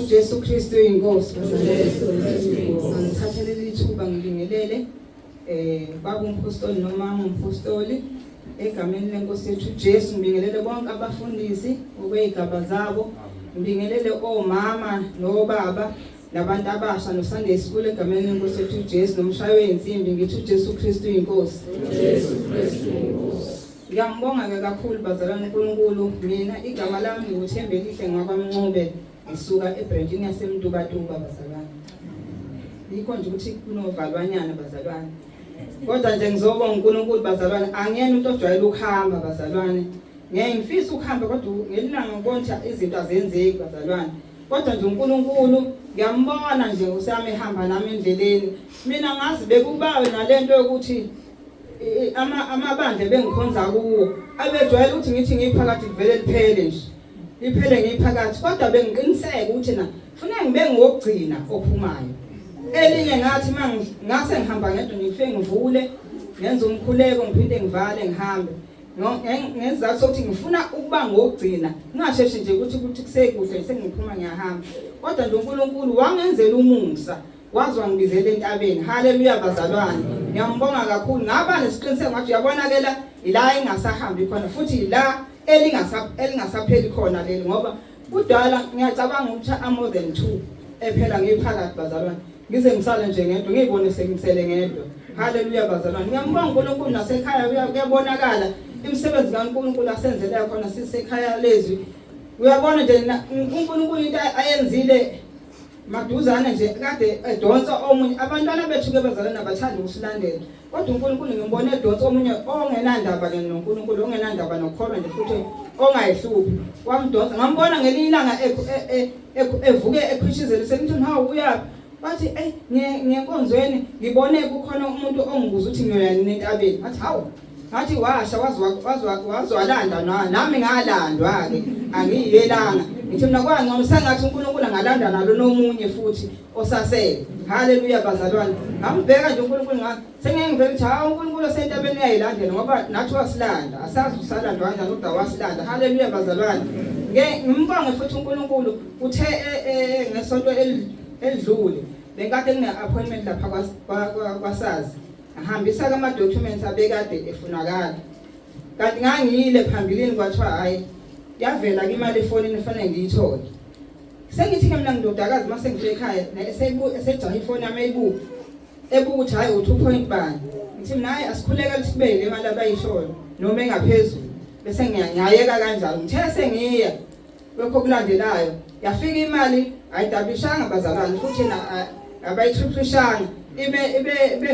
UJesu Kristu inkosi. Angithathe leli thuba ngibingelele baba umpostoli noma umpostoli egameni lenkosi yethu Jesu. Ngibingelele bonke abafundisi okwezigaba zabo, ngibingelele omama nobaba nabantu abasha no Sunday school egameni lenkosi yethu Jesu, nomshayi wezinsimbi. Ngithi uJesu Kristu inkosi. UJesu Kristu inkosi. Ngiyambonga ke kakhulu bazalwane uNkulunkulu. Mina igama lami nguThembelihle ngakwaMncube, ngisuka ebrentini yaseMtubatuba bazalwane. Yikho nje ukuthi kunovalwanyana bazalwane, kodwa nje ngizobonga uNkulunkulu bazalwane. Angiyena umuntu ojwayele ukuhamba bazalwane, ngeke ngifise ukuhamba, kodwa ngelilanga ngibona izinto azenzeki bazalwane. Kodwa nje uNkulunkulu ngiyambona nje usami ehamba nami endleleni. Mina ngazi bekubawe nalento yokuthi amabandla bengikhonza kuwo abejwayele ukuthi ngithi ngiphakathi kuvele liphele nje, liphele ngiphakathi, kodwa bengiqiniseka ukuthi na kufuneka ngibe ngowokugcina ophumayo. Elinye ngathi ngase ngihamba ngedwa, ngifike ngivule ngenza umkhuleko, ngiphinde ngivale ngihambe, ngezizathu sokuthi ngifuna ukuba ngowokugcina, ngingasheshi nje ukuthi kusekuhle sengiphuma ngiyahamba. Kodwa nje uNkulunkulu wangenzela umusa, waze wangibizela entabeni. Haleluya bazalwane, ngiyambonga kakhulu. Ngaba nesiqiniseko ngathi uyabona ke la ila engasahambi khona, futhi ila elingasapheli khona leli, ngoba kudala ngiyacabanga ukuthi I'm more than 2 ephela ngiphakathi bazalwane, ngize ngisale nje ngedwa, ngiyibone sengisele ngedwa. Haleluya bazalwane, ngiyambonga uNkulunkulu. Nasekhaya kuyabonakala imisebenzi kaNkulunkulu asenzele khona sisekhaya lezwi. Uyabona nje uNkulunkulu into ayenzile maduzane nje, kade edonsa omunye. Abantwana bethu ke bazalwane abathanda ukusilandela, kodwa uNkulunkulu ngimbone edonsa omunye ongenandaba ke noNkulunkulu, ongenandaba nokukholwa nje, futhi ongayihluphi, wamdonsa. Ngambona ngelinye ilanga evuke ekhwishizela, sengithi hawu uyaphi? Bathi ey ngenkonzweni ngibone kukhona umuntu ongibuza ukuthi ngiyoya nini entabeni. Ngathi hawu, ngathi washa wazwalanda nami ngalandwa ke, angiyelanga. Ngithi mina kwangcono sengathi uNkulunkulu angalanda nalo nomunye futhi osasele. Haleluya bazalwane, ngambheka nje uNkulunkulu, sengeke ngivele ukuthi hawu uNkulunkulu osentabeni uyayilandela, ngoba nathi wasilanda, asazi usalandwa kanjani kodwa wasilanda. Haleluya bazalwane, ngeke ngimbonge futhi uNkulunkulu. Uthe ngesonto elidlule bengikade ngine-appointment lapha kwaSARS, ngahambisa ama-documents abekade efunakala, kanti ngangiyile phambilini kwathiwa hhayi yavela imali efonini efanele ngiyithole. Sengithi-ke mina ngindodakazi uma sengifike ekhaya esejaha ifoni yami eyibuka, ebuka ukuthi hhayi u-2 point bani. Ngithi mina hhayi asikhuleke ukuthi kube yile mali abayishoyo noma engaphezulu, bese ngiyayeka kanjalo. Ngithe sengiya lokho okulandelayo yafika imali, ayidabishanga bazalwane, futhi abayitriplishanga, ibe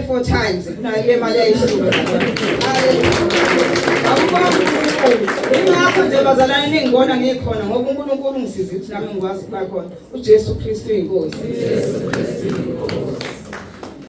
4 times kunale mali eyayishiwo bazalwane. Akubonga uNkulunkulu. Ingakho nje bazalwane ningibona ngikhona, ngoba uNkulunkulu ungisiza ukuthi nami ngikwazi ukuba khona. uJesu Kristu inkosi. uJesu Kristu inkosi.